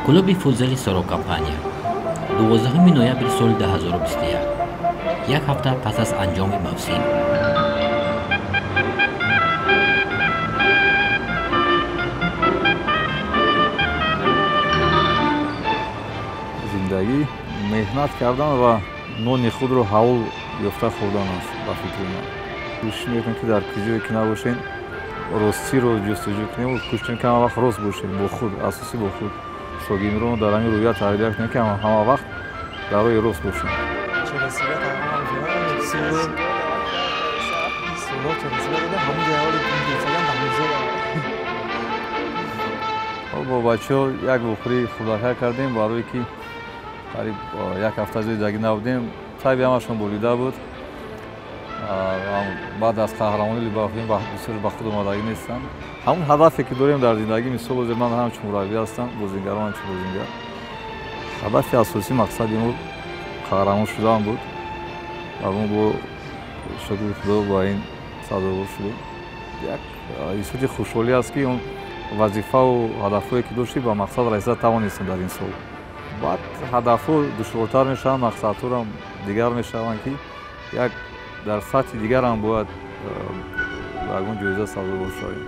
Клуби футзали Соро Компания, 12 ноябри соли 2021, як ҳафта пас аз анҷоми мавсим. Зиндагӣ меҳнат кардан ва нони худро ҳалол ёфта хӯрдан аст, ба фикри ман. Кӯшиш мекунем, ки дар куҷое ки набошем, ростиро ҷустуҷӯ кунем ва кӯшиш кунем, ки ҳама вақт рост бошем бо худ, асосӣ бо худ. Шогирдонро дар ҳамин рӯҳия тарбия кунем, ки ҳама вақт дар роҳи рост бошем. Бо бачаҳо як вохӯрии хурдака кардем, барое ки қариб як ҳафта зиёд набудем. Таби ҳамашон болида буд. Баъд аз қаҳрамонӣ Либафин бисёр ба худ омадагӣ нестанд. Ҳамон ҳадафе ки дорем дар зиндагӣ, мисол ҳозир ман ҳамчун мураббӣ ҳастам, бозингарон ҳамчун бозингар. Ҳадафи асосӣ, мақсади мо қаҳрамон шудан буд ва мо бо шукри Худо ба ин сазовор шудем. Як ҳиссоти хушҳолӣ аст, ки он вазифаву ҳадафҳое ки доштем, ба мақсад расида тавонистем дар ин сол. Баъд ҳадафҳо душвортар мешаванд, мақсадҳоам дигар мешаванд, ки як дар сатҳи дигарам бояд ба ягон ҷоиза сазовор шавем.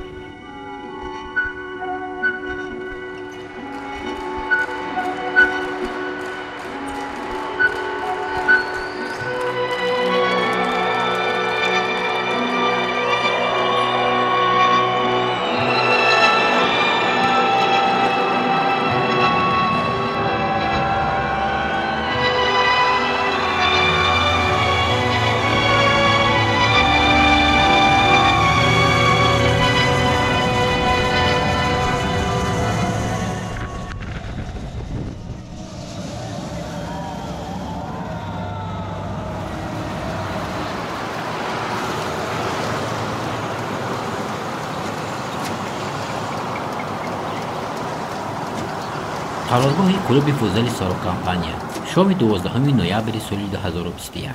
Қароргоҳи клуби футзали Соро Компания, шоми 12 ноябри соли 2021.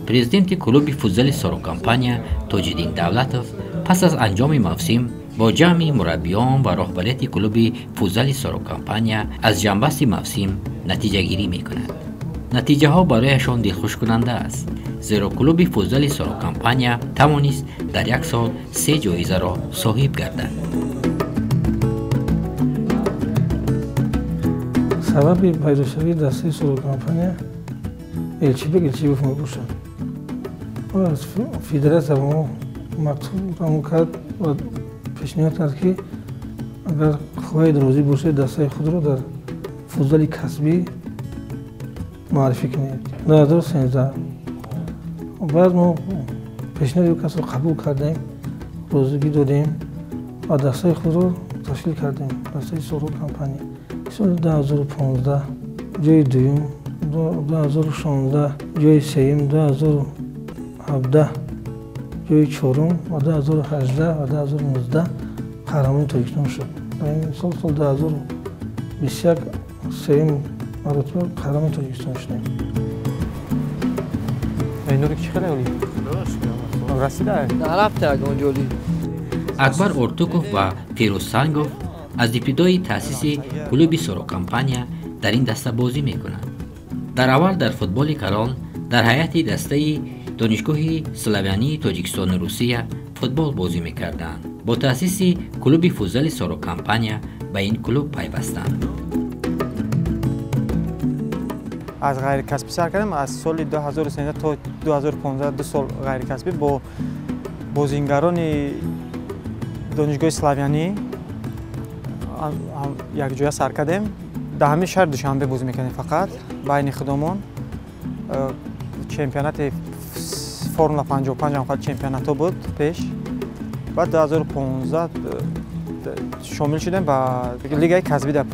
Президенти клуби футзали Соро Компания Тоҷиддин Давлатов пас аз анҷоми мавсим бо ҷамъи мураббиён ва роҳбарияти клуби футзали Соро Компания аз ҷанбасти мавсим натиҷагирӣ мекунад. Натиҷаҳо барояшон дилхушкунанда аст, зеро клуби футзали Соро Компания тавонист дар як сол се ҷоизаро соҳиб гардад. Сабаби пайдошавии дастаи Соро Компания Элчибек Элчибов мебошад. Аз федератсия ба мо мактуб кард ва пешниҳод кард, ки агар хоҳед, розӣ бошед, дастаи худро дар футзали касбӣ муаррифӣ кунед. 2013 баъд мо пешниҳоди ӯ касро қабул кардем, розигӣ додем ва дастаи худро ташкил кардем, дастаи Соро Компания. Соли 2015 ҷои дуюм, 2016 ҷои сеюм, 2017 ҷои чорум ва 2018 ва 2019 қаҳрамони Тоҷикистон шуд. Дар ин сол, соли 2021, сеюм маротиба қаҳрамони Тоҷикистон шудем. Нурик, чӣ хеле оли? Расида? Нарафта ягон ҷоли. Акбар Ортуков ва Фирӯз Сангов аз ибтидои таъсиси клуби Соро Компания дар ин даста бозӣ мекунанд. Дар аввал дар футболи калон дар ҳайати дастаи Донишгоҳи славянии Тоҷикистону Русия футбол бозӣ мекарданд. Бо таъсиси клуби футзали Соро Компания ба ин клуб пайвастанд. Аз ғайрикасбӣ сар кардем, аз соли 2013 то 2015, 2 сол ғайрикасбӣ бо бозингарони Донишгоҳи славянӣ якҷоя сар кардем. Дар ҳамин шаҳри Душанбе бозӣ мекардем, фақат байни худомон. Чемпионати Формула 55 ҳам чемпионатҳо буд пеш. Баъд 2015 шомил шудем ба лигаи касбӣ дар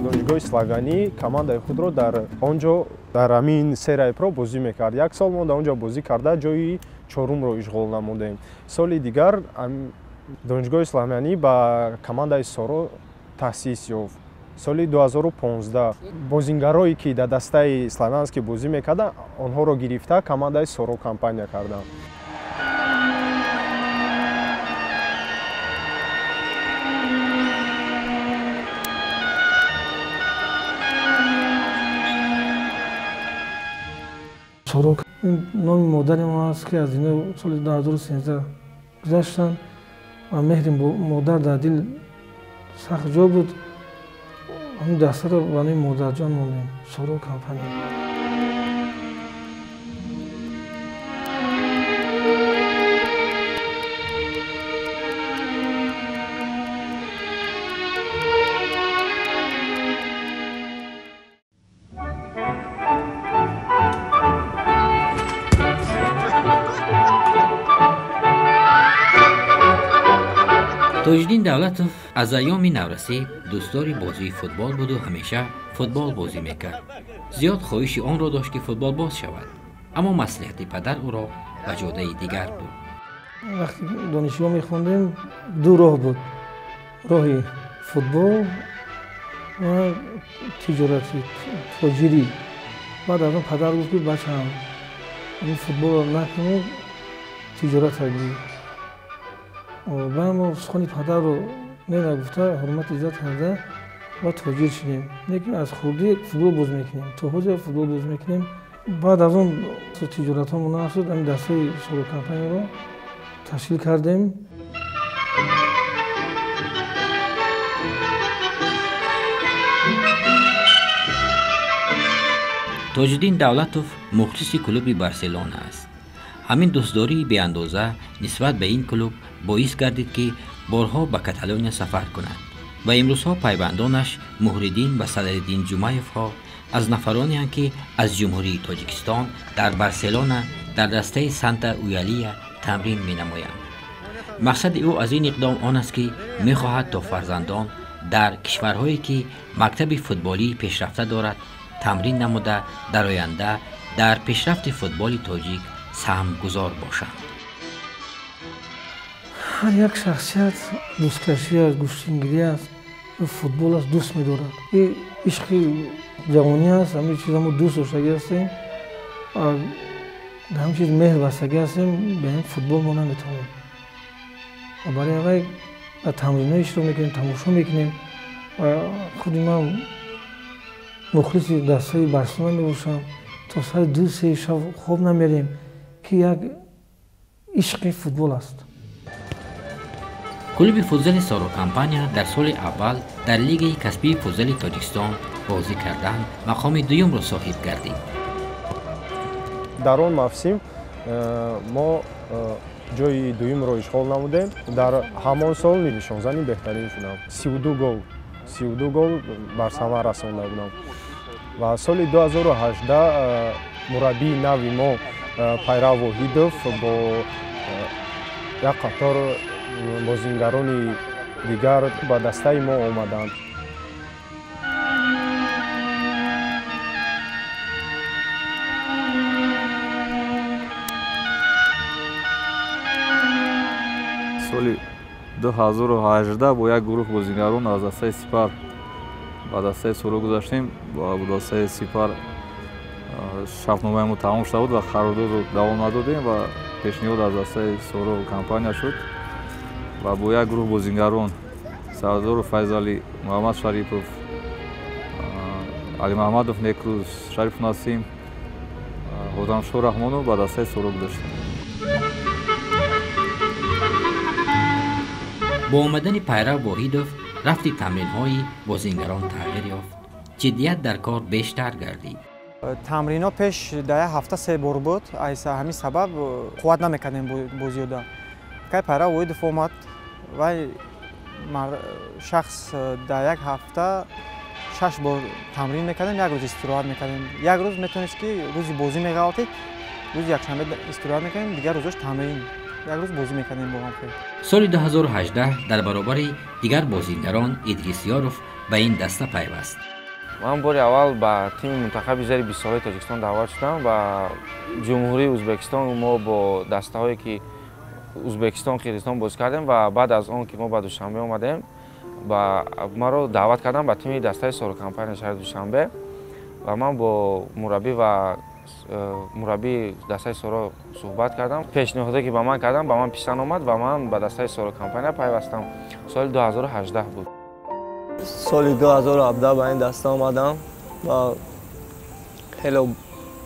Донишгоҳи славянӣ командаи худро дар он ҷо, дар ҳамин серияи про бозӣ мекард. Як сол мо дар он ҷо бозӣ карда, ҷои чорумро ишғол намудем. Соли дигар Донишгоҳи славянӣ ба командаи Соро таъсис ёфт. Соли 2015 бозингарое ки дар дастаи Славянский бозӣ мекарданд, онҳоро гирифта командаи Соро компания кардам. Соро номи модари мо аст, ки аз дунё соли 2013 гузаштанд ва меҳри модар дар дил сахт ҷо буд. Ҳамин дастаро ба номи модарҷон мондем, Соро компания. Тоҷиддин Давлатов аз айёми наврасӣ дӯстдори бозии футбол буду ҳамеша футбол бозӣ мекард. Зиёд хоҳиши онро дошт, ки футболбоз шавад, аммо маслиҳати падар ӯро ба ҷодаи дигар буд. Вақте донишгоҳ мехондем, ду роҳ буд: роҳи футбол ва тиҷорати тоҷирӣ. Баъд аз он падар гуфт, ки бачаам, ин футболро накунӣ, тиҷоратро гир. Баъд мо сухани падарро ненагуфта, ҳурмат иззат карда ва тоҷир шудем. Лекин аз хурдӣ футбол боз мекунем, то ҳозир футбол боз мекунем. Баъд аз он тиҷоратҳомо нашуд, ҳамин дастаи Соро компанияро ташкил кардем. Тоҷиддин Давлатов мухлиси клуби Барселона аст. Ҳамин дӯстдории беандоза нисбат ба ин клуб боис гардид, ки борҳо ба Каталония сафар кунад ва имрӯзҳо пайвандонаш Муҳриддин ва Садриддин Ҷумаевҳо аз нафаронеанд, ки аз Ҷумҳурии Тоҷикистон дар Барселона дар дастаи Санта Уялия тамрин менамоянд. Мақсади ӯ аз ин иқдом он аст, ки мехоҳад то фарзандон дар кишварҳое, ки мактаби футболии пешрафта дорад, тамрин намуда, дар оянда дар пешрафти футболи тоҷик саҳмгузор бошанд. Ҳар як шахсият дӯсткашӣ аст, гӯштингирӣ аст, футбол аст, дӯст медорад. И ишқи ҷавонӣ аст, ҳамин чиза мо дӯст доштагӣ ҳастем, дар ҳамин чиз меҳр бастагӣ ҳастем, ба ин футбол мо наметавонем. Ва барои аввал дар тамринҳо иштирок мекунем, тамошо мекунем. Ва худи ман мухлиси дастаи Барселона мебошам. То соати 2-3 шаб хоб намерем, ки як ишқи футбол аст. Клуби футзали Соро компания дар соли аввал дар лигаи касбии футзали Тоҷикистон бозӣ кардан мақоми дуюмро соҳиб гардид. Дар он мавсим мо ҷои дуюмро ишғол намудем. Дар ҳамон сол нишонзани беҳтарин шудам. 32 гол бар самар расонда будам. Ва соли 2018 мураббии нави мо Пайрав Воҳидов бо як қатор бозингарони дигар ба дастаи мо омаданд. Соли 2018 бо як гурӯҳ бозингарон аз дастаи Сипар ба дастаи Соро гузаштем. Бо дастаи Сипар шартномаи мо тамом шуда буд ва қарордодро давом надодем ва пешниҳод аз дастаи Соро компания шуд ва бо як гурӯҳ бозингарон Сардоров Файзалӣ, Муҳаммад Шарипов, Алимаҳмадов Некрӯз, Шариф Насим, Ҳодамшоҳ Раҳмонов ба дастаи Соро гузаштем. Бо омадани Пайрав Воҳидов рафти тамринҳои бозингарон тағйир ёфт. Ҷиддият дар кор бештар гардид. Тамринҳо пеш дар як ҳафта 3 бор буд. Аз ҳамин сабаб қувват намекардем бозиёда. Кай Пайрав Воҳидов омад, вай шахс дар як ҳафта 6 бор тамрин мекардем, як рӯз истироҳат мекардем. Як рӯз метавонист, ки рӯзи бозӣ меғалтид, рӯзи якшанбе истироҳат мекардем, дигар рӯзош тамрин, як рӯз бозӣ мекардем бо ҳам. Соли 2018 дар баробари дигар бозингарон Идрис Ёров ба ин даста пайваст. Ман бори аввал ба тими мунтахаби зери 20 солаи Тоҷикистон даъват шудам ва Ҷумҳурии Ӯзбекистон мо бо дастаҳое ки Ӯзбекистон, Қирғизистон бозӣ кардем ва баъд аз он ки мо ба Душанбе омадем, Маро даъват кардам ба тими дастаи Соро Компания шаҳри Душанбе ва ман бо мураббӣ ва мураббии дастаи Соро суҳбат кардам. Пешниҳоде ки ба ман кардам, ба ман писанд омад ва ман ба дастаи Соро Компания пайвастам. Соли 2018 буд. Соли 2017 ба ин даста омадам ва хеле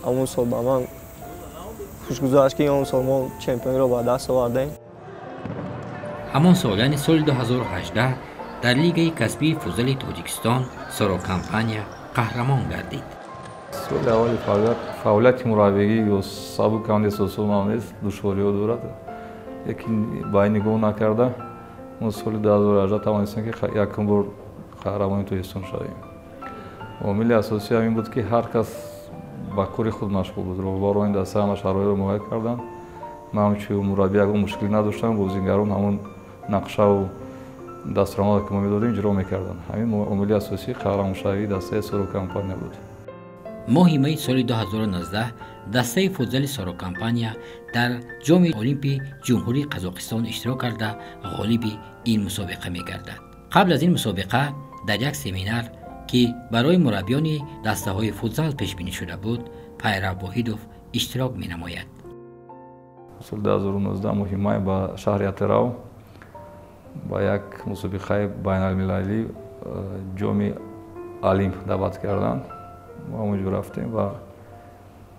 ҳамон сол ба ман хуш гузашт, ки он сол мо чемпиониро ба даст овардем. Ҳамон сол, яъне соли 2018, дар лигаи касбии футзали Тоҷикистон Соро Компания қаҳрамон гардид. Соли аввали фаъолияти мураббигӣ ё сабук ҳам нест, осон ҳам нест, душвориҳо дорад. Лекин ба ин нигоҳ накарда, мо соли 2018 тавонистем, ки якум бор қаҳрамони Тоҷикистон шавем. Омили асосӣ ҳамин буд, ки ҳар кас ба кори худ машғул буд. Роҳбарони даста ҳама шароитро муҳайё карданд. Ман ҳамчун мураббӣ ягон мушкилӣ надоштам, бозигарон ҳамон нақшаву дастурамале ки мо медодем иҷро мекарданд. Ҳамин омили асосии қаҳрамоншавии дастаи Соро Компания буд. Моҳи майи соли 2019 дастаи футзали Соро Компания дар ҷоми Олимпи Ҷумҳурии Қазоқистон иштирок карда, ғолиби ин мусобиқа мегардад. Қабл аз ин мусобиқа дар як семинар, ки барои мураббиёни дастаҳои футзал пешбинӣ шуда буд, Пайрав Воҳидов иштирок менамояд. Соли 2019 моҳи май ба шаҳри Атырау ба як мусобиқаи байналмилалӣ ҷоми Олимп даъват карданд. Мо ҳамонҷо рафтем ва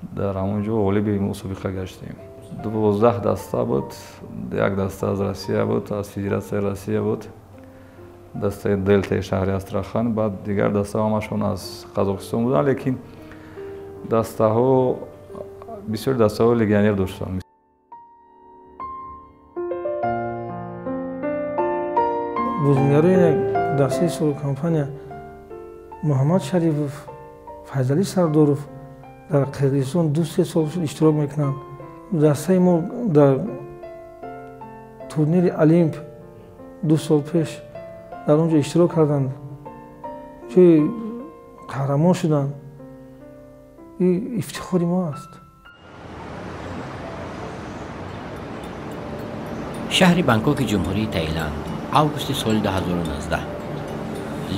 дар ҳамон ҷо ғолиби мусобиқа гаштем. 12 даста буд, як даста аз Россия буд, аз Федератсияи Россия буд, дастаи Делтаи шаҳри Астрахан, баъд дигар даста ҳамашон аз Қазоқистон буданд, лекин дастаҳо бисёри дастаҳо легионер доштанд. Бозингарони дастаи Соро Компания Муҳаммад Шарипов, Файзалӣ Сардоров дар Қирғизистон 2-3 сол иштирок мекунанд. Дастаи мо дар турнири Олимп 2 сол пеш дар он ҷо иштирок карданд, ҷои қаҳрамон шуданд. Ин ифтихори мо аст. Шаҳри Бангкоки Ҷумҳурии Таиланд, августи соли 2019,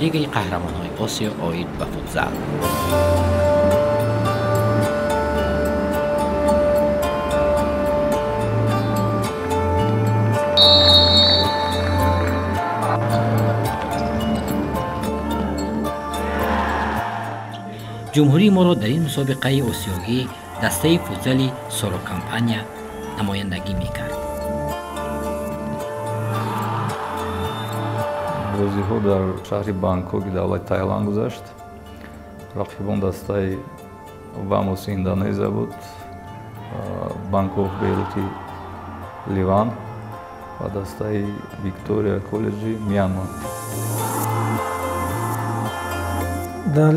лигаи қаҳрамонҳои Осиё оид ба футзал. Ҷумҳурии моро дар ин мусобиқаи осиёгӣ дастаи футзали Соро Компания намояндагӣ мекард. Бозиҳо дар шаҳри Бангкоки давлати Таиланд гузашт. Рақибон дастаи Вамоси Индонезия буд, Бангкок Бейрути Ливан ва дастаи Виктория Коллеҷи Мянма. Дар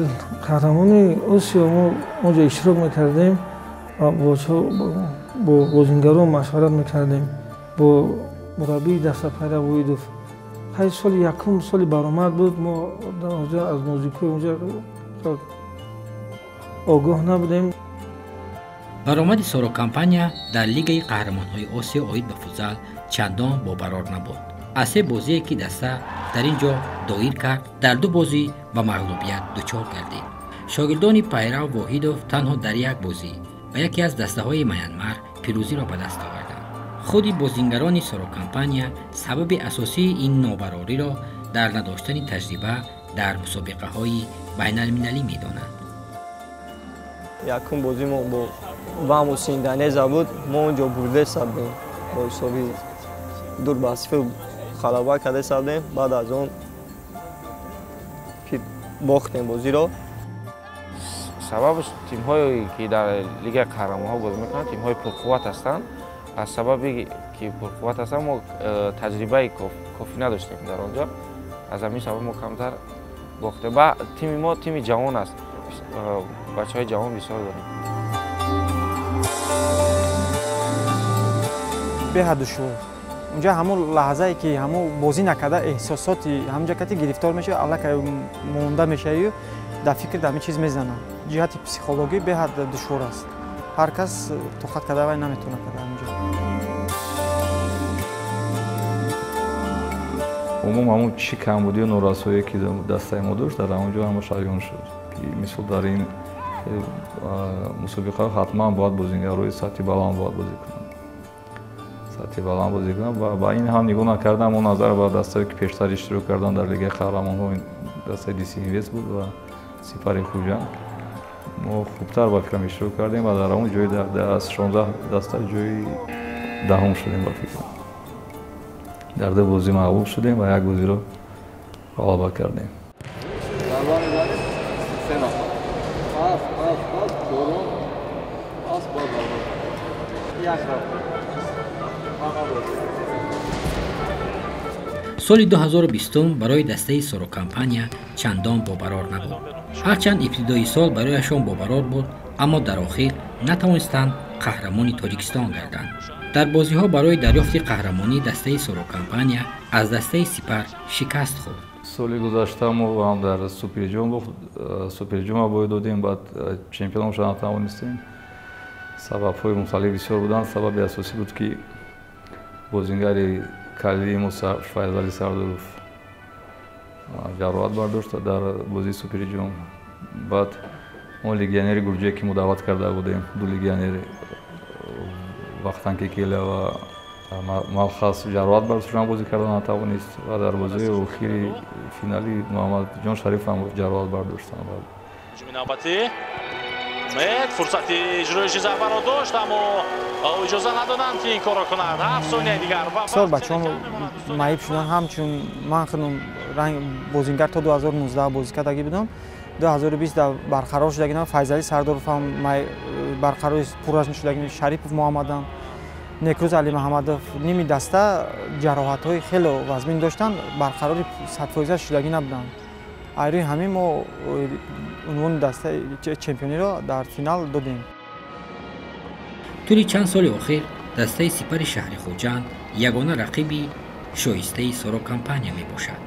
қаҳрамони Осиё мо онҷо иштирок мекардем ва бо бозингарон машварат мекардем, бо мураббии даста Пайрав Воҳидов. Ҳай соли якум соли баромад буд, мо аз нозикҳои онҷо огоҳ набудем. Баромади Соро Компания дар лигаи қаҳрамонҳои Осиё оид ба футзал чандон бобарор набуд. Аз се бозие ки даста дар ин ҷо доир кард, дар 2 бозӣ ба мағлубият дучор гардид. Шогирдони Пайрав Воҳидов танҳо дар як бозӣ ба яке аз дастаҳои Мянмар пирӯзиро ба даст оварданд. Худи бозингарони Соро Компания сабаби асосии ин нобарориро дар надоштани таҷриба дар мусобиқаҳои байналмилалӣ медонанд. Якум бозӣ мо бо Вамоси Индонезия буд, мо он ҷо бурда сабдем, бо ҳисоби 2-0 ғалаба карда сабдем. Баъд аз он бохтем бозиро. Сабабаш тимҳое ки дар лигаи қаҳрамонҳо бозӣ мекунанд, тимҳои пурқувват ҳастанд. Аз сабаби ки пурқувват ҳастанд, мо таҷрибаи кофӣ надоштем дар он ҷо. Аз ҳамин сабаб мо камтар бохтем. Ва тими мо тими ҷавон аст, бачаҳои ҷавон бисёр дорем. Беҳад душвор. Унҷа ҳамон лаҳзае ки ҳамон бозӣ накарда эҳсосоти ҳамонҷа кати гирифтор мешавӣ, аллакай монда мешавию дар фикр дар ҳамин чиз мезанад. Ҷиҳати психологӣ беҳад душвор аст. Ҳар кас тоқат карда вай наметавонад карда ҳаминҷо. Умум ҳамун чӣ камбудию норасоие ки дастаи мо дошт, дар ҳамон ҷо ҳамаш аён шуд, ки мисол дар ин мусобиқаҳо ҳатман бояд бозингарҳои сатҳи баланд бояд бозӣ кунанд, сатҳи баланд бозӣ кунанд. Ва ба ин ҳам нигоҳ накардам, мо назар ба дастае ки пештар иштирок карданд дар Лигаи қаҳрамонҳо, дастаи Диси Инвест буд ва Сипари Хуҷанд, мо хубтар ба фикрам иштирок кардем ва дар ҳамон ҷои аз 16 даста ҷои 10-ум шудем. Ба фикрам, дар 2 бозӣ мағлуб шудем ва як бозиро ғалаба кардем. Соли 2020 барои дастаи Сорокомпания чандон бобарор набуд. Ҳарчанд ибтидои сол барояшон бобарор буд, аммо дар охир натавонистанд қаҳрамони Тоҷикистон гарданд. Дар бозиҳо барои дарёфти қаҳрамонӣ дастаи Сорокомпания аз дастаи Сипар шикаст хӯрд. Соли гузашта мо ҳам дар Суперҷом Суперҷома бой додем, баъд чемпион шуда натавонистем. Сабабҳои мухталиф бисёр буданд. Сабаби асосӣ буд, ки бозингари калидии мо Файзали Сардоров ҷароҳат бардошт дар бозии Суперҷом. Баъд он легионери гурҷие ки мо даъват карда будем, ду легионери Вахтанг Кекела ва Малхас ҷароҳат бардоштан, бозӣ карда натавонист ва дар бозии охири финали Муҳаммадҷон Шариф ҳам ҷароҳат бардоштанд. Мед фурсати иҷроиши зарбаро дошт, аммо иҷоза надоданд, ки ин корро кунад. 7 сонияи дигар. Бисёр бачаҳо маиб шуданд. Ҳамчун ман худам бозингар то 2019 бозӣ кардагӣ будам, 2020 барқарор шудагӣ будам. Файзали Сардоров ҳам барқарори пурра шудагӣ, Шарипов Муҳаммадам, Некрӯз Алимуҳаммадов, ними даста ҷароҳатҳои хеле вазмин доштанд, барқарори 100% шудагӣ набуданд. Айрӯи ҳамин мо унвони дастаи чемпиониро дар финал додем. Тӯли чанд соли охир дастаи Сипари шаҳри Хуҷанд ягона рақиби шоистаи Сорокомпания мебошад,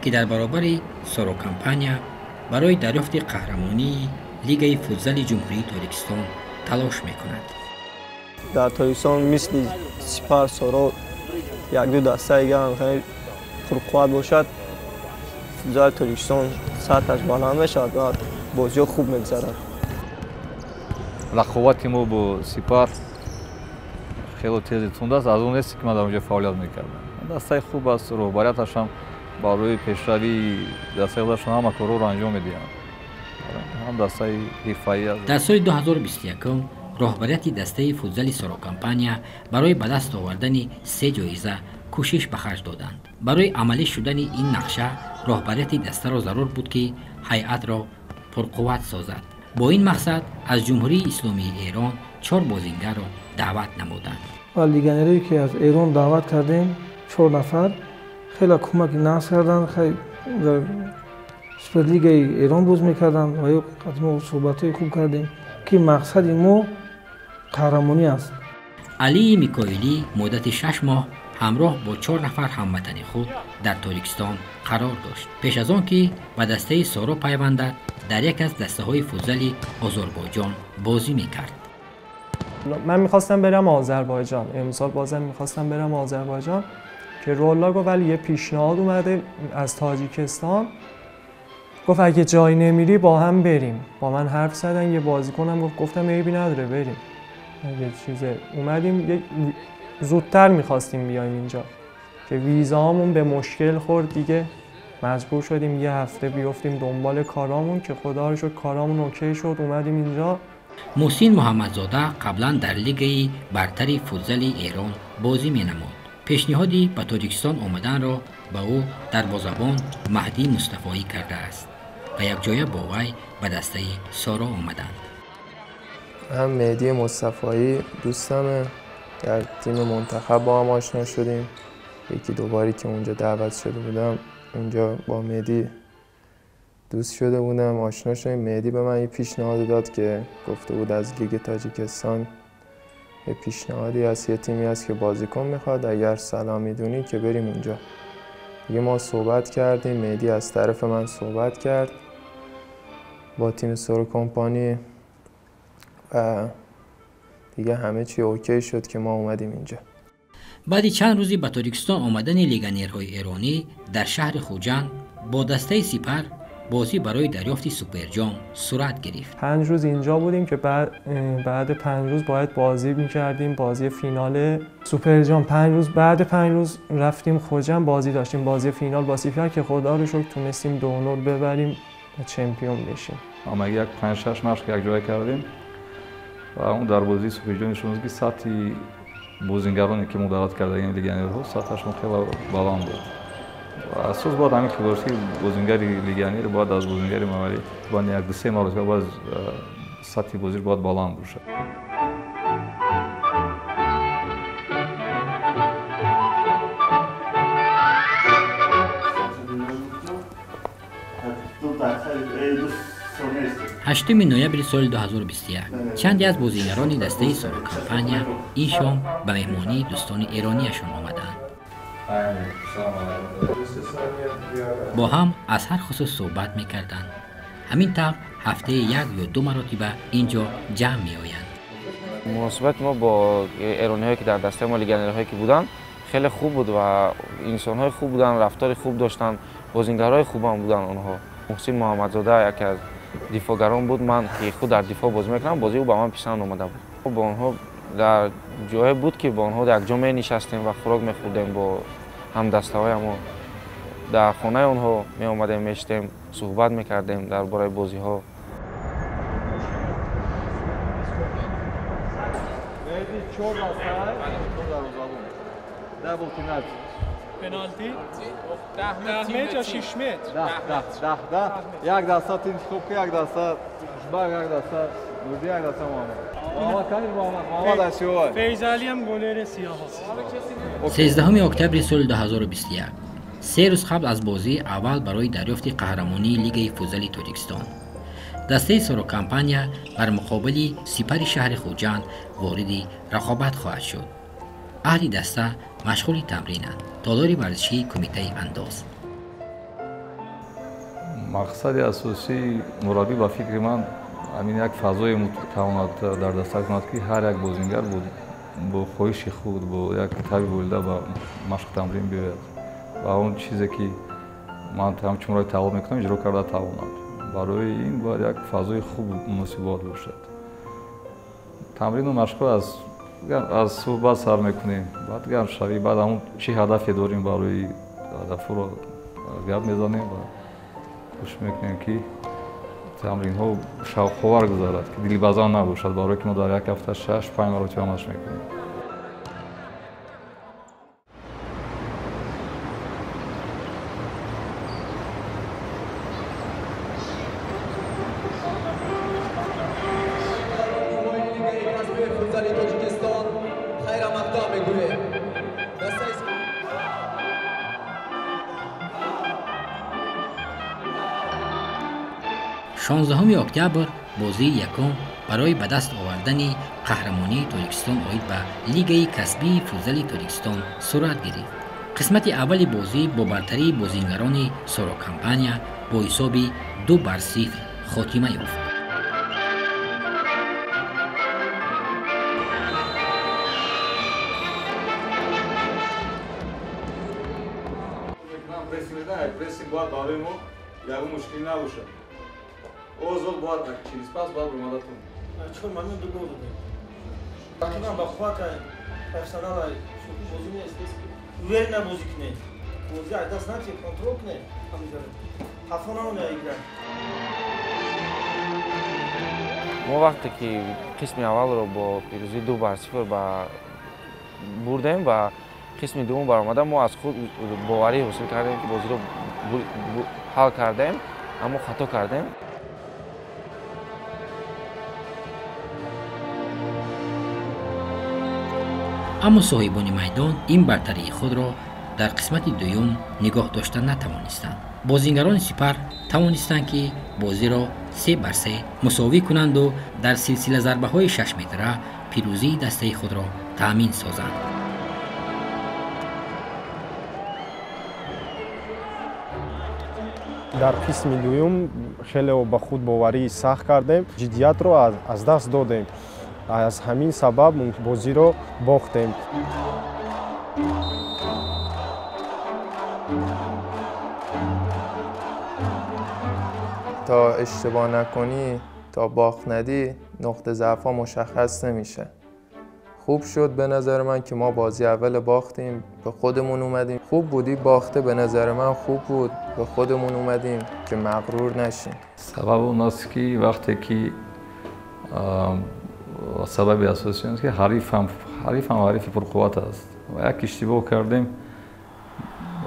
ки дар баробари Сорокомпания барои дарёфти қаҳрамонии Лигаи футзали Ҷумҳурии Тоҷикистон талош мекунад. Дар Тоҷикистон мисли Сипар, Соро як-ду дастаи дигар хеле пурқувват бошад, футзали Тоҷикистон сатҳаш баланд мешавад ва бозиҳо хуб мегузарад. Рақобати мо бо Сипар хеле тези тунд аст. Аз он несте, ки ман дар онҷо фаъолият мекардам. Дастаи хуб аст, роҳбарияташ ҳам барои пешравии дастаи худашон ҳама корҳоро анҷом медиҳанд. Ҳам дастаи ҳирфаӣ аст. Дар соли 2021 роҳбарияти дастаи футзали Сорокомпания барои ба даст овардани 3 ҷоиза кӯшиш ба харҷ доданд. Барои амалӣ шудани ин нақша роҳбарияти дастаро зарур буд, ки ҳайатро пурқувват созад. Бо ин мақсад аз Ҷумҳурии Исломии Эрон 4 бозингарро даъват намуданд. Ва легионерое ки аз Эрон даъват кардем, 4 нафар, хеле кӯмаки нағз карданд. Дар Суперлигаи Эрон боз мекарданд ва ё мо суҳбатҳои хуб кардем, ки мақсади мо қаҳрамонӣ аст. Алии Микоилӣ муддати 6 моҳ ҳамроҳ бо 4 нафар ҳамватани худ дар Тоҷикистон қарор дошт. Пеш аз он ки ба дастаи Соро пайвандад, дар яке аз дастаҳои футзали Озарбойҷон бозӣ мекард. من میخواستم برم آذربایجان، امسال بازم میخواستم برم آذربایجان که رولا گفت، ولی یه پیشنهاد اومده از تاجیکستان، گفت اگه جایی نمیری با هم بریم. با من حرف زدن، یه بازیکنم گفت، گفتم عیبی نداره بریم. یه چیز اومدیم، زودتر میخواستیم بیایم اینجا که ویزامون به مشکل خورد دیگه، مجبور شدیم یه هفته بیفتیم دنبال کارامون که خدا رو شکر کارامون اوکی شد، اومدیم اینجا. محسن محمدزاده قبلا در لیگ برتر فوتزال ایران بازی مینمود. پیشنهادی به تاجیکستان آمدن را به او دروازه‌بان مهدی مصطفایی کرده است و یک جایه با وی به دسته سارا آمدند. هم مهدی مصطفایی دوستمه، در تیم منتخب با هم آشنا شدیم. یکی دوباری که اونجا دعوت شده بودم، اونجا با مهدی دوست شده بودم، آشنا شدیم. مهدی به من یه پیشنهاد داد که گفته بود از لیگ تاجیکستان یه پیشنهادی هست، یه تیمی هست که بازیکن میخواد، اگر سلام میدونی که بریم اونجا. دیگه ما صحبت کردیم، مهدی از طرف من صحبت کرد با تیم سورو کمپانی و دیگه همه چی اوکی شد که ما اومدیم اینجا. Баъди чанд рӯзи ба Тоҷикистон омадани легионерҳои эронӣ дар шаҳри Хуҷанд бо дастаи Сипар бозӣ барои дарёфти суперҷом сурат гирифт. 5 روز اینجا بودیم که بعد 5 روز باید بازی می‌کردیم، بازی فینال سوپرجام. 5 روز بعد 5 روز رفتیم خوجند، بازی داشتیم، بازی فینال با سیپر که خدا رو شکر تونستیم 2-0 ببریم و چمپیون بشیم. اما یک 5-6 مشق یک جای کردیم و اون در بازی سوپرجام نشون که سطح بازیگرانی که ما دعوت کردیم لگیونرها سطحشون خیلی بالا بود. اساس باید همین که باشه بازیگری لگیونر باید از بازیگری معمولی باید یک دو سه مرتبه باید سطح بازی باید بالا باشه. ҳаштуми ноябри соли 2021 чанде аз бозигарони дастаи Соро Компания ин шом ба меҳмонии дӯстони эрониашон омаданд. Бо ҳам аз ҳар хусус суҳбат мекарданд. Ҳамин тавр ҳафтаи як ё ду маротиба ин ҷо ҷамъ меоянд. Муносибати мо бо эрониҳое ки дар дастаи мо легионерҳое ки буданд хеле хуб буд ва инсонҳои хуб буданд, рафтори хуб доштанд, бозингарҳои хубам буданд онҳо. Муҳсин Муҳаммадзода яке аз дифоъгарон буд, ман ки худ дар дифоъ бозӣ мекунам, бозии ӯ ба ман писанд омада буд. Бо онҳо дар ҷое буд ки бо онҳо якҷо менишастем ва хӯрок мехӯрдем бо ҳамдастаҳоямон. Дар хонаи онҳо меомадем, мешитем, суҳбат мекардем дар бораи бозиҳо. پنالتی 10 متر یا 6 متر؟ 10 10 یک دسته انتخاب که یک دسته خوشبخت، یک دسته نوردی، یک دسته محمد. محمد کنید محمد محمد اسیوای فیضعلی هم گلر سیاه. 13 октябри соли 2021 се рӯз қабл аз бозии аввал барои дарёфти қаҳрамонии Лигаи футзали Тоҷикистон дастаи Соро Компания бар муқобили Сипари шаҳри Хуҷанд вориди рақобат хоҳад шуд. Аҳли даста машғули тамринанд. Толори варзишии кумитаи андоз. Мақсади асосии мураббӣ ба фикри ман ҳамин як фазое метавонад дар даста кунад ки ҳар як бозингар бо хоҳиши худ, бо як таби болида ба машқ тамрин биёяд ва он чизе ки ман ҳамчун мураббӣ талаб мекунам иҷро карда тавонад. Барои ин бояд як фазои хуб муносиб бояд бошад. Тамрину машқҳо аз суҳбат сар мекунем, баъд гармшавӣ, баъд ҳамон чӣ ҳадафе дорем барои ҳадафҳоро гап мезанем ва кӯшиш мекунем ки тамринҳо шавқовар гузарад, ки дилбазан набошад, барое ки мо дар як ҳафта 6-5 маротиба машқ мекунем. Шонздаҳуми октябр бозии якум барои ба даст овардани қаҳрамонии Тоҷикистон оид ба Лигаи касбии футзали Тоҷикистон сурат гирифт. Қисмати аввали бозӣ бо бартарии бозингарони Соро Компания бо ҳисоби 2-0 хотима ёфт. Прессинг бояд барои мо ягон мушкилӣ набошад. Озод бояд через пас бояд омадатон. Чор ман ду гол додем. Рақибам ба қувват профессионал шӯхӣ бозӣ нест. Уверенно бозӣ кунед. Бозӣ аз даст натиҳед, контрол кунед. Ҳамиҷоро. Хафо намонед игра. Мо вақте ки қисми аввалро бо пирӯзии 2-0 ба бурдем ва қисми дуввум баромада мо аз худ боварӣ ҳосил кардем ки бозиро ҳал кардем, аммо хато кардем. Аммо соҳибони майдон ин бартарии худро дар қисмати дуюм нигоҳ дошта натавонистанд. Бозингарони Сипар тавонистанд ки бозиро 3-3 мусовӣ кунанду дар силсила зарбаҳои 6 метра пирӯзии дастаи худро таъмин созанд. Дар қисми дуюм хеле ба худ боварии сахт кардем, ҷиддиятро аз даст додем. Аз ҳамин сабаб бозиро бохтем. تا اشتباه نکنی، تا باخت ندی، نقطه ضعف‌ها مشخص نمیشه. خوب شد به نظر من که ما بازی اول باختیم، به خودمون اومدیم. خوب بودی باخته به نظر من خوب بود، به خودمون اومدیم که مغرور نشیم. سبب اون است که وقتی که سبب اساسی است که حریف هم حریف پرقوت است و یک اشتباه کردیم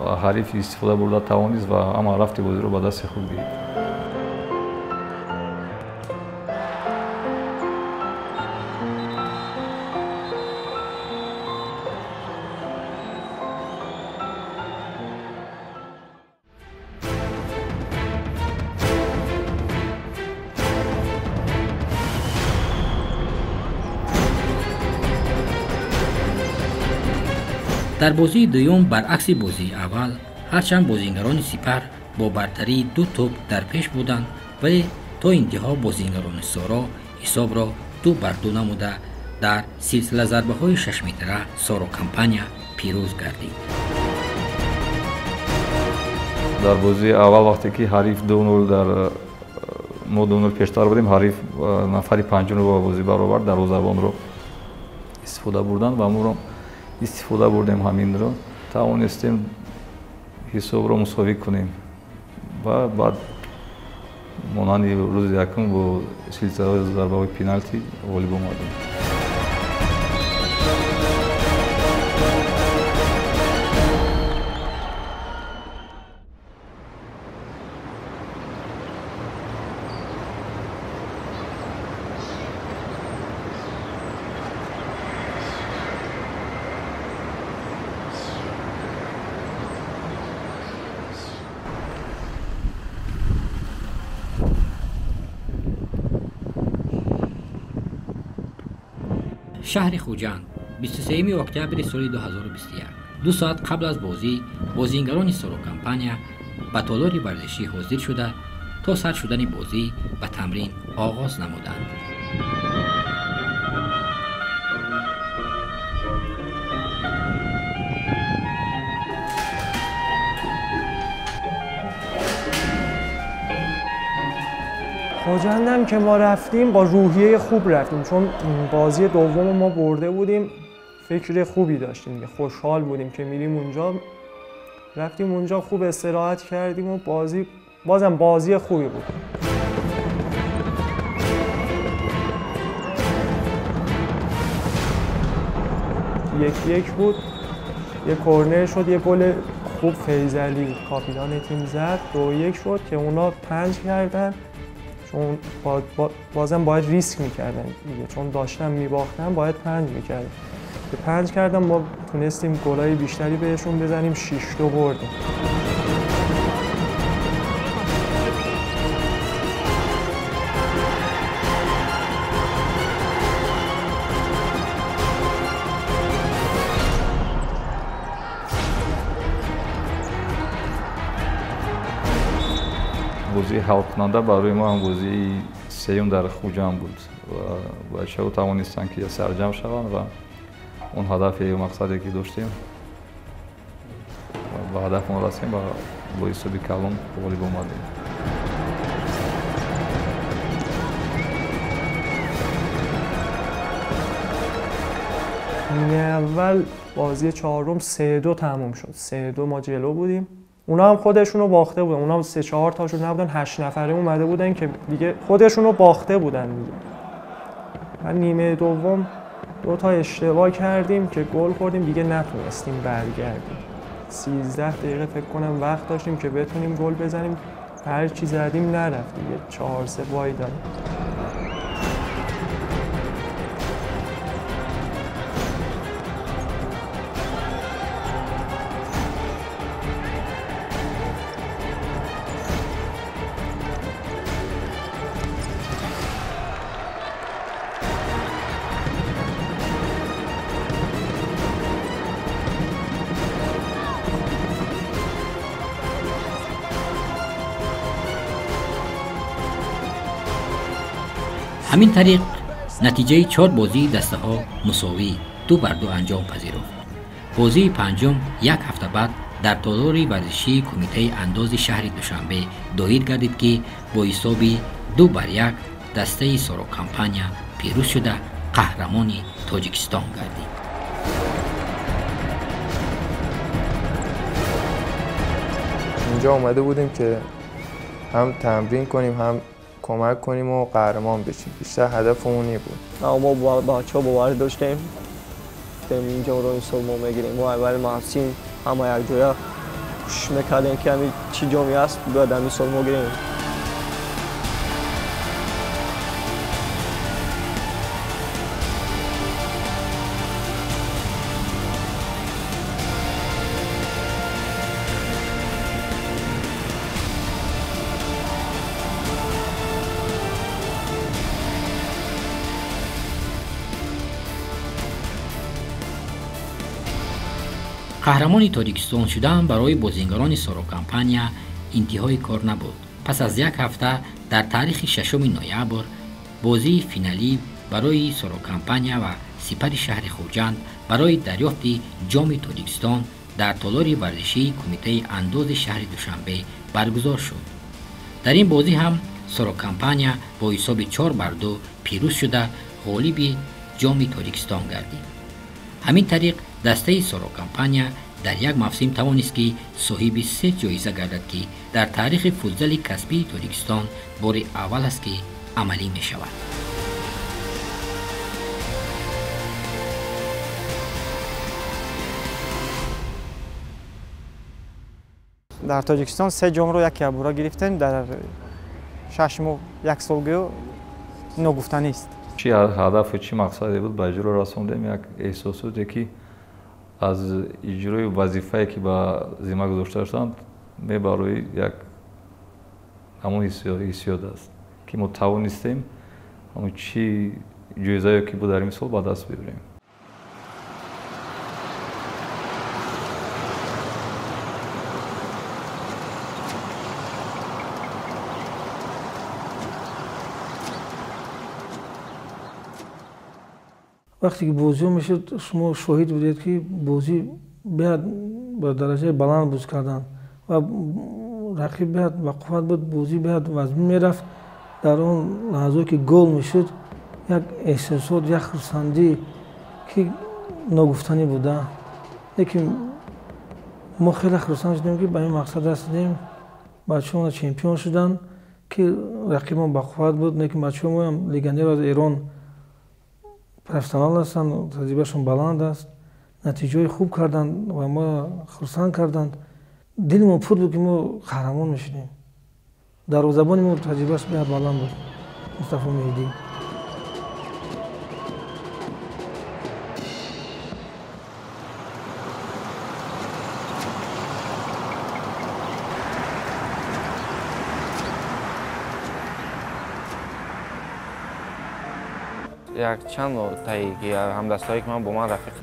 و حریف استفاده برده توانست و اما رفت بازی رو به دست خود گرفت. Дар бозии дуюм баръакси бозии аввал, ҳарчанд бозингарони Сипар бо бартарии 2 тӯб дар пеш буданд, вале то интиҳо бозингарони Соро ҳисобро 2-2 намуда дар силсила зарбаҳои 6 метра Соро Компания пирӯз гардид. Дар бозии аввал вақте ки ҳариф 2-0 дар мо 2-0 пештар будем, ҳариф нафари панҷумро ба бозӣ баровард, дарвозабонро истифода бурданд ва моро истифода бурдем, ҳаминро тавонистем ҳисобро мусовӣ кунем ва баъд монанди рӯзи якум бо силсилаи зарбаҳои пеналти ғолиб омадем. Шаҳри Хуҷанд, 23 октябри соли 2021. 2 соат қабл аз бозӣ бозингарони Соро Компания ба толори варзишӣ ҳозир шуда, то сар шудани бозӣ ба тамрин оғоз намуданд. خوجندم که ما رفتیم با روحیه خوب رفتیم، چون بازی دوم ما برده بودیم، فکر خوبی داشتیم، خوشحال بودیم که میریم اونجا. رفتیم اونجا خوب استراحت کردیم و بازی بازم بازی خوبی بود. 1-1 بود، یه کرنر شد، یه گل خوب فیضعلی کاپیتان تیم زد، 2-1 شد که اونا 5 کردن. چون بازم باید ریسک میکردن دیگه، چون داشتن میباختن باید 5 میکردن که 5 کردن. ما تونستیم گلای بیشتری بهشون بزنیم، 6-2 بردیم. Бозии ҳалкунанда барои мо ҳам бозии сеюм дар Хуҷанд буд ва бачаҳо тавонистанд ки сарҷамъ шаванд ва он ҳадафе мақсаде ки доштем ба ҳадафмон расем ва бо ҳисоби калон ғолиб омадем. نیمه اول بازی چهارم 3-2 تموم شد. 3-2 ما جلو بودیم. اونا هم خودشونو باخته بودن، اونا هم 3-4 تاشون نبودن، 8 نفره اومده بودن که دیگه خودشونو باخته بودن دیگه. و نیمه دوم 2 تا اشتباه کردیم که گل خوردیم، دیگه نتونستیم برگردیم. 13 دقیقه فکر کنم وقت داشتیم که بتونیم گل بزنیم، هر چی زدیم نرفت دیگه، 4-3 وای دادیم. Ҳамин тариқ натиҷаи 4 бозии дастаҳо мусовӣ 2-2 анҷом пазируфт. Бозии панҷум як ҳафта баъд дар толори варзишии Кумитаи андози шаҳри Душанбе доир гардид, ки бо ҳисоби 2-1 дастаи Сорокомпания пирӯз шуда қаҳрамони Тоҷикистон гардид. اینجا اومده بودیم که هم تمرین کنیم هم کمک کنیم و قهرمان بشیم. بیشتر هدفمون این بود. ما با بچه‌ها باور داشتیم اینجا رو این سال ما میگیریم. ما اول محسین همه یک جویا کوشش میکردیم که همین چی جامی است باید همین سال ما گیریم. Қаҳрамони Тоҷикистон шудан барои бозингарони Сорокомпания интиҳои кор набуд. Пас аз як ҳафта дар таърихи 6 ноябр бозии финалӣ барои Сорокомпания ва Сипари шаҳри Хуҷанд барои дарёфти ҷоми Тоҷикистон дар толори варзишии Кумитаи андози шаҳри Душанбе баргузор шуд. Дар ин бозӣ ҳам Сорокомпания бо ҳисоби 4-2 пирӯз шуда ғолиби ҷоми Тоҷикистон гардид. Ҳамин тариқ дастаи Сорокомпания дар як мавсим тавонист, ки соҳиби 3 ҷоиза гардад, ки дар таърихи футзали касбии Тоҷикистон бори аввал аст, ки амалӣ мешавад. Дар Тоҷикистон 3 ҷомро як ябура гирифтем дар 6 моҳ, як сол гӯё ногуфтанист. Чӣ ҳадафу чӣ мақсаде буд ба иҷро расондем, як эҳсосоте ки аз иҷрои вазифае ки ба зимма гузошта шуданд мебарои як ҳамон ҳиссиёт аст, ки мо тавонистем ҳамон чӣ ҷоизае ки буд дар ин сол ба даст биёрем. Вақте ки бозиҳо мешуд, шумо шоҳид будед, ки бозӣ беҳад ба дараҷаи баланд буз карданд ва рақиб беҳад ба қувват буд, бозӣ беҳад вазмин мерафт. Дар он лаҳзое ки гол мешуд, як эҳсосот, як хурсандӣ ки ногуфтанӣ буда. Лекин мо хеле хурсанд шудем, ки ба ин мақсад расидем. Бачаҳо чемпион шуданд, ки рақибон ба қувват буд, лекин бачаҳо моам легионер аз Эрон профессионал ҳастанд, таҷрибаашон баланд аст, натиҷаҳои хуб карданд ва мо хурсанд карданд. Дили мо пур буд, ки мо қаҳрамон мешудем. Дарвозабони мо таҷрибааш беҳад баланд буд, Мустафо Меҳдӣ. Як чанд таи ки ҳамдастҳое ки ман бо ман рафиқ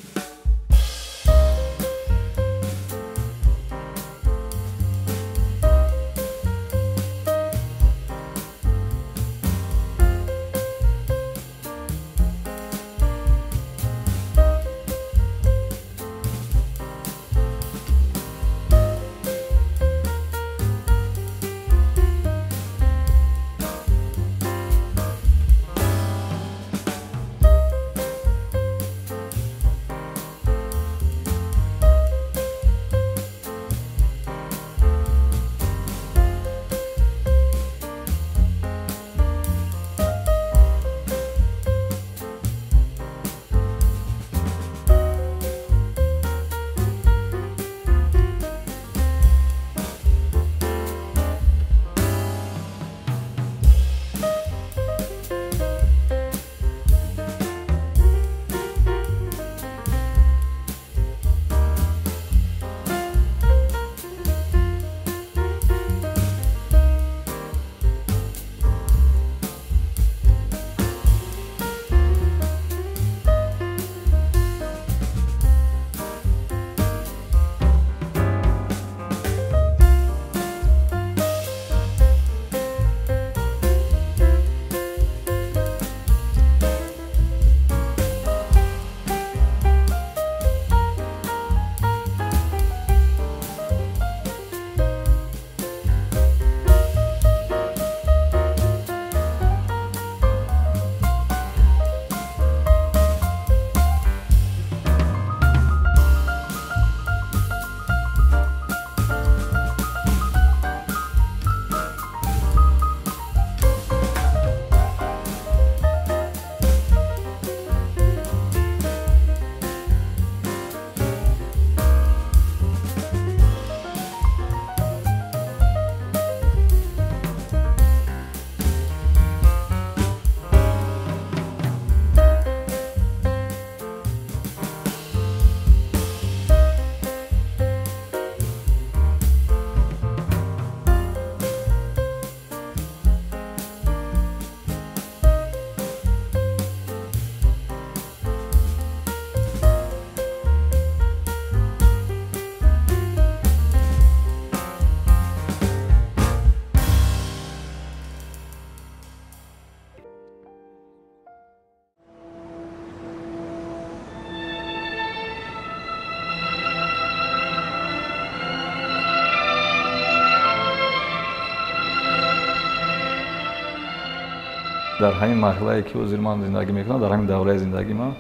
Дар ҳамин марҳилае ки ҳозир ман зиндагӣ мекунам, дар ҳамин давраи зиндагии ман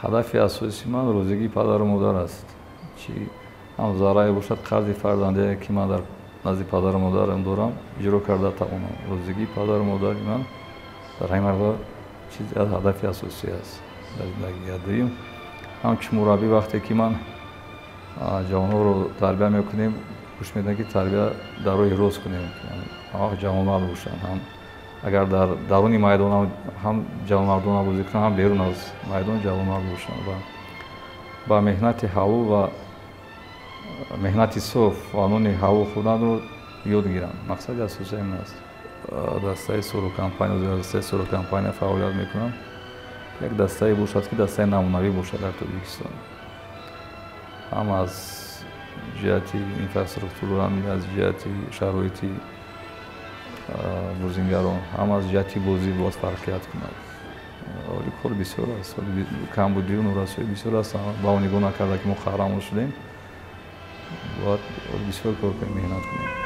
ҳадафи асосии ман розигии падару модар аст. Чӣ ҳам заррае бошад, қарзи фарзандие ки ман дар назди падару модарам дорам, иҷро карда тавонам. Розигии падару модари ман дар ҳамин марҳила чизи аз ҳадафи асосӣ аст дар зиндагӣ. Дуюм, ҳамчун мураббӣ вақте ки ман ҷавонҳоро тарбия мекунем, кӯшиш медиҳам, ки тарбия дар роҳи рост кунем, ҳамавақт ҷавонмард бошанд, ҳам агар дар даруни майдон ҳам ҷавонмардона бозӣ кунанд, ҳам берун аз майдон ҷавонмард бошанд ва ба меҳнати ҳалол ва меҳнати соф ва нони ҳалол хӯрданро ёд гиранд. Мақсади асосӣ ин аст. Дастаи Сурокомпания, дастаи Сурокомпания фаъолият мекунам. Як дастае бошад, ки дастаи намунавӣ бошад дар Тоҷикистон, ҳам аз ҷиҳати инфраструктура, ҳам аз ҷиҳати шароити бозингарон, ҳам аз ҷиҳати бозӣ бояд фарқият кунад. Оли кор бисёр аст, камбудию норасоӣ бисёр аст. Ба он нигоҳ накарда, ки мо қаҳрамон шудем, бояд бисёр кор кунем, меҳнат кунем.